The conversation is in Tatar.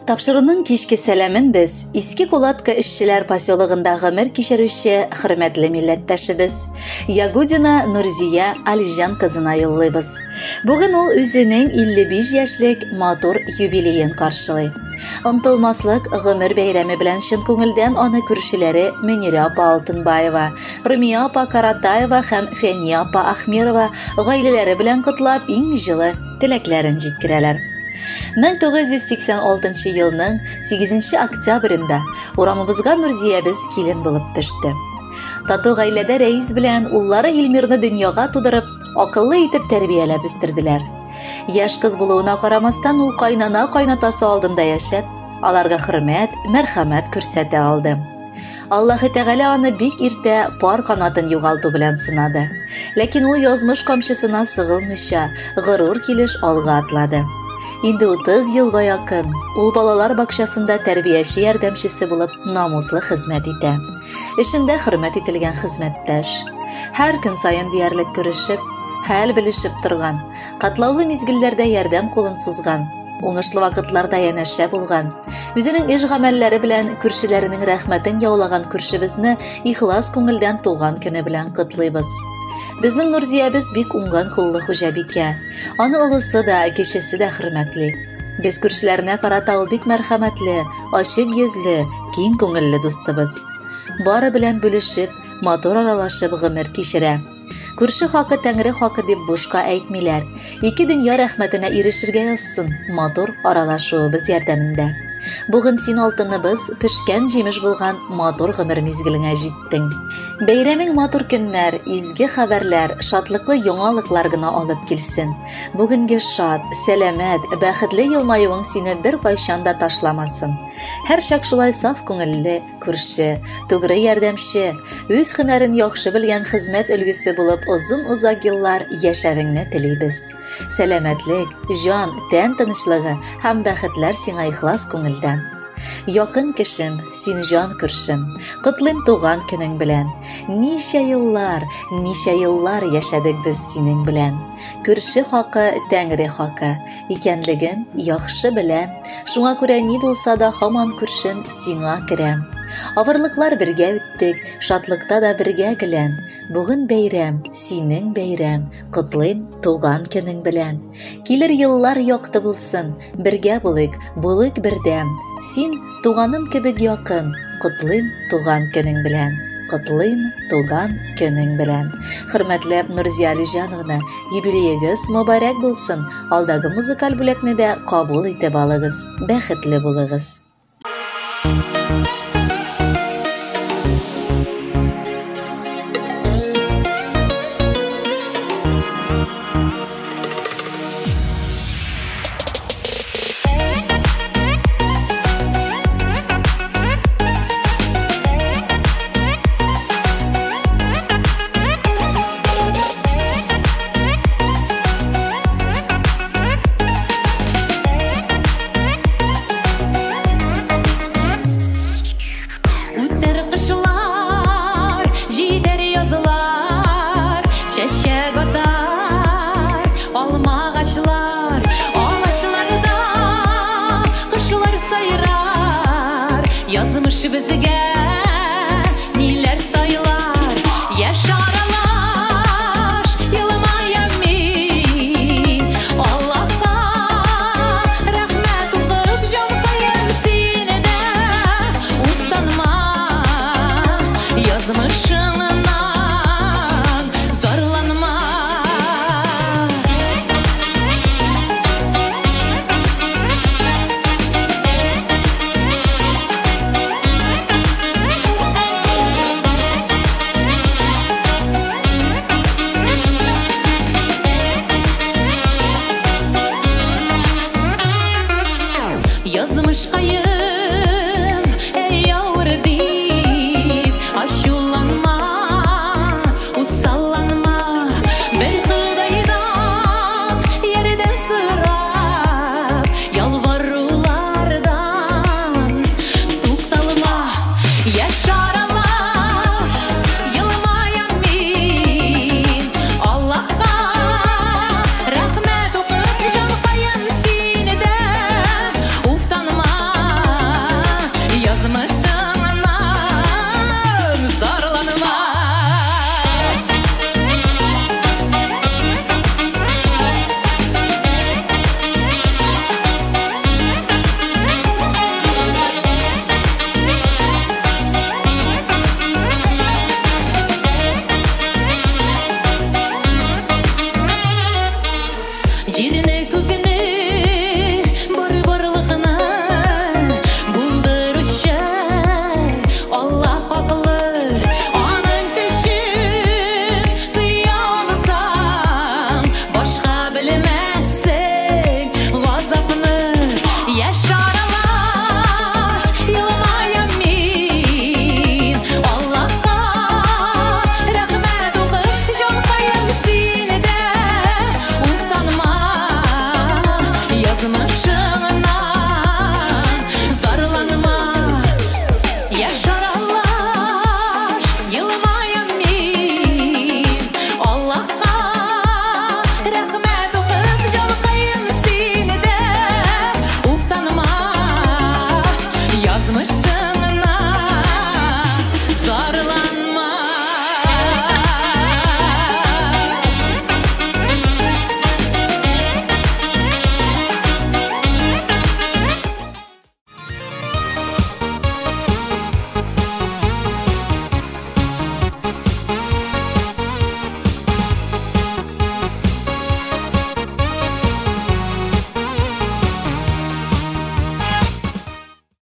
Тапшыруның кичке сәламен без Иске Кулатка эшчеләр поселогында гомер кичерүче хөрмәтле милләттәшебез Ягудина Нурзия Алиҗан кызына юллыйбыз. Бүген ул үзенең 55 яшьлек матур юбилеен каршылый. Онтылмаслык гомер бәйрәме белән чын күңелдән аны күршеләре Мөнирә апа Алтынбаева, Румия апа Каратаева һәм Фәния апа Ахмерова гаиләләре белән котлап иң җылы теләкләрен җиткерәләр. 1986 елның 8 октябрендә урамыбызга Нурзиябез килен булып төште. Тату гаиләдә Рәис белән уллары Илмирны дөньяга тудырып, акыллы итеп тәрбияләп үстерделәр. Яшь кыз булуына карамастан, ул кайнана кайнатасы алдында яшәп, аларга хөрмәт, мәрхәмәт күрсәтә алды. Аллаһы Тәгалә аны бик иртә пар канатын югалту белән сынады. Ләкин ул язмыш камчысына сыгылмыйча, горур килеш алга атлады. Инде 30 елга якын ул балалар бакчасында тәрбияче ярдәмчесе булып намуслы хезмәт итә. Эшендә хөрмәт ителгән хезмәттәш. Һәр көн саен диярлек күрешеп, хәл белешеп торган, катлаулы мизгелләрдә ярдәм кулын сузган, уңышлы вакытларда янәшә булган, үзенең эш гамәлләре белән күршеләренең рәхмәтен яулаган күршебезне ихлас күңелдән туган көне белән котлыйбыз. Безнең Нурзиябез бик уңган куллы хуҗабикә. Аны олысы да, кечесе дә хөрмәтли. Без күршеләренә карата ул бик мәрхәмәтле, ачык йөзле, киң күңелле дустыбыз. Бары белән бүлешеп, матур аралашып гомер кичерә. Күрше хакы тәңре хакы дип бушка әйтмиләр. Ике дөнья рәхмәтенә ирешергә язсын матур аралашуыбыз ярдәмендә. Бүген син алтыныбыз пешкән җимеш булган матур гомер мизгелеңә җиттең. Бәйрәмең матур көннәр, изге хәбәрләр, шатлыклы яңалыклар гына алып килсен. Бүгенге шат, сәламәт, бәхетле елмаюың сине беркайчан да ташламасын. Һәрчак шулай саф күңелле, күрше, тугры ярдәмче, үз һөнәрен яхшы белгән хезмәт өлгесе булып озын-озак еллар яшәвеңне телибез. Сәламәтлек, җан, тән тынычлыгы һәм бәхетләр сиңа ихлас күңелдән. Якын кешем, син җан күршем, котлыйм туган көнең белән. Ничә еллар, ничә еллар яшәдек без синең белән. Күрше хакы, тәңре хакы икәнлеген яхшы беләм. Шуңа күрә ни булса да һаман күршем сиңа керәм. Авырлыклар бергә үттек, шатлыкта да бергә гелән. Бүген бәйрәм, синең бәйрәм, котлыйм туган көнең белән. Килер еллар якты булсын, бергә булыйк, булыйк бердәм. Син туганым кебек якын, котлыйм туган көнең белән. Котлыйм туган көнең белән. Хөрмәтле Нурзия Алиҗановна, юбилеегыз мөбарәк булсын. Алдагы музыкаль бүләкне дә кабул итеп алыгыз. Бәхетле булыгыз. Үтәр кышлар, җитәр язлар, чәчәк атар алмагачлар, агачларда кошлар сайрар, язмыш безгә ниләр сайлар. Яшь аралаш, елмаям мин, Аллаһка рәхмәт укып җан куям сине дә уфтанма, язмышыңнан зарланма. Язмышкаем